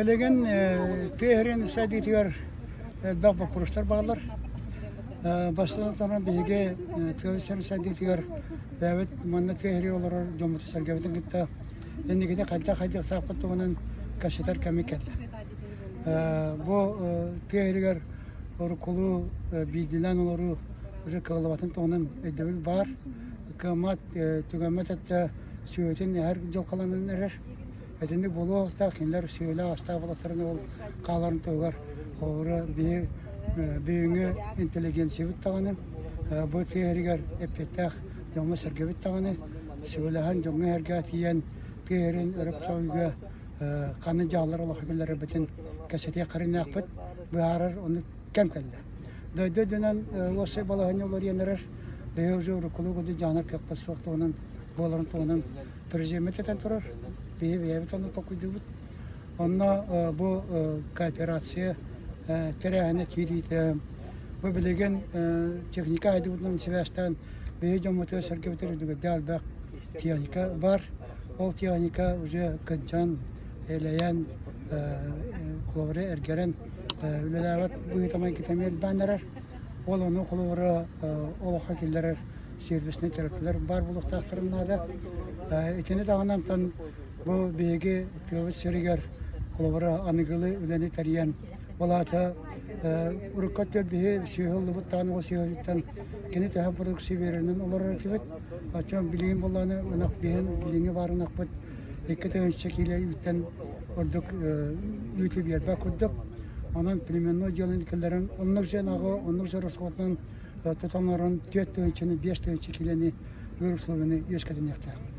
Билигин тыа сирин сайдыытыгар элбэх боппуруостар бааллар. Бастатан туран биһиги тыа сирин сайдыытыгар бэйэбит манна тыа сиригэр олорор дьоммутун-сэргэбитин кытта инникитин хайдах хайдыахтаахпыт туһунан кэпсэтэр кэмэ кэллэ. Бу тыа сиригэр уруккулуу биирдиилээн олоруу уже кыаллыбатын туһунан өйдөбүл баар. Кыаммат, түгэммэт өттө сүөһүтүн эһэр дьылҕаланан эрэр. Итинник буолуохтаах кинилэр сүөһүлээх-астаах буоллахтарына ол хааларын туһугар холобура биһи бүгүҥҥү интеллигенциябыт даҕаны бу тыа сиригэр эппиэттээх дьоҥҥо-сэргэбит даҕаны сүбэлэһэн дьоҥҥо-сэргэҕэ тиийэн тыа сирин өрө көтөҕүүгэ ханнык дьаһаллар олоххо киллэрэрбитин кэпсэтиэх харыннаахпыт быһаарар оннук кэм кэллэ. Дойду үрдүнэн уопсай балаһыанньа уларыйан эрэр. Биһиги уже уруккулуу курдук дьаһанар кыахпыт суох туһунан буоларын туһунан Президеммит этэн турар, биһи бэйэбит онно толкуйдуубут. Онно бу кооперация тэрээһинэ киириитэ, бу билигин техника айдыбытынан сибээстээн биһи дьоммутугар сэргэбитигэр үрдүгэрдээх элбэх техника бар. Ол техника уже кырдьан, элэйэн, холобура эргэрэн үлэлээбэт быһыыта-майгыта эмиэ элбээн эрэр. Ол ону холобура олоххо киллэрэр сервиснэй тэрилтэлэр баар буолуохтаахтарын наада. Итини даҕаны онтон бу биһиги тыабыт сиригэр холобура аныгылыы үлэни тэрийэн, ол аата урукку өттүгэр биһи сүөһү ыллыбыт даҕаны ол сүөһүттэн кини төһө продукция биэрэринэн олорор этибит. Оччон билигин буоллаҕына ынах биһин билиҥҥи баар ынахпыт 2 тыһыынча киилэ үүттэн ордук үүтү биэрбэт курдук. Онон племенной дьыаланы киллэрэн оннук дьон аҕа, оннук дьон ороскуотунан тутан олорон 4 тыһыынчаны, 5 тыһыынча киилэни ыыр условияны үөскэтиниэхтээхпит.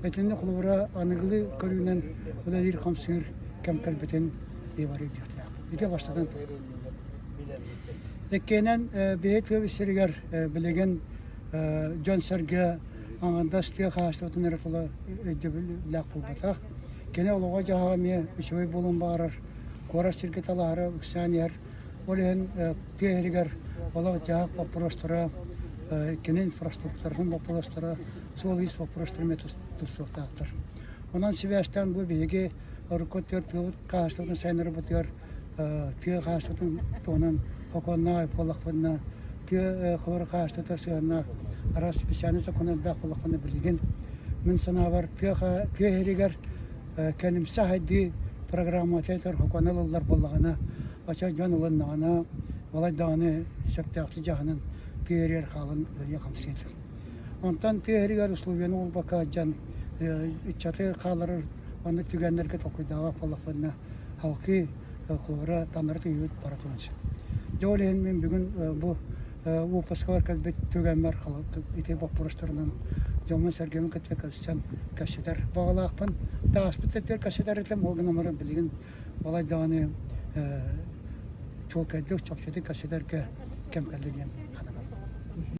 Итиннэ холобура аныгылыы көрүүнэн үлэлиир-хамсыыр кэм кэлбитин быыбары диэхтээхпит. Ити бастатан турар. Иккиэнэн биһи тыа сиригэр билигин дьон-сэргэ аҥардас тыа хаһаайыстыбатын эрэ тула өйдөбүллээх буолбатах. Кини олоҕо-дьаһаҕа эмиэ үчүгэй буолуон баҕарар, куорат сиргэ талаһара ыксаан иһэр. Ол иһин тыа сиригэр олох-дьаһах боппуруостара, кини инфраструктуратын боппуруостара, суол-иис боппуруостара эмиэ тупсуохтаахтар. Онон сибээстээн бу биһиги урукку өттүгэр тыабыт хаһаайыстыбатын сайыннарарбытыгар тыа хаһаайыстыбатын туһунан сокуоннаах буоллахпытына, тыа холоро хаһаайыстыбата сыһыаннаах араас специальнай сокуоннардаах буоллахпына билигин мин санаабар тыа сиригэр кэлимсэ сайдыы программата этэр сокуон ылыллар буоллаҕына Оччо дьон ылыннаҕына, балай даҕаны сөптөөхтүк дьаһанан тыа иһигэр хаалан үлэлиэ-хамсыа этим. Онтон тыа иһигэр условияны уурбакка дьон ыччаты хаалларар оннук түгэннэргэ толкуйдаабат буоллахпына, халкыы холобура таҥнары түһүүбүт бара туран сөп. Дьэ ол иһин мин бүгүн бу уоппускабар кэлбит түгэммэр ити боппуруостарынан дьоммун-сэргэбин кытта көрсөн кэпсэтэр баҕалаахпын. Тааспыт өттүгэр кэпсэтэр этим, ол гынан баран билигин Балай даҕаны чуолкайдык, чопчутук кэпсэтэргэ кэм кэллэ диэн.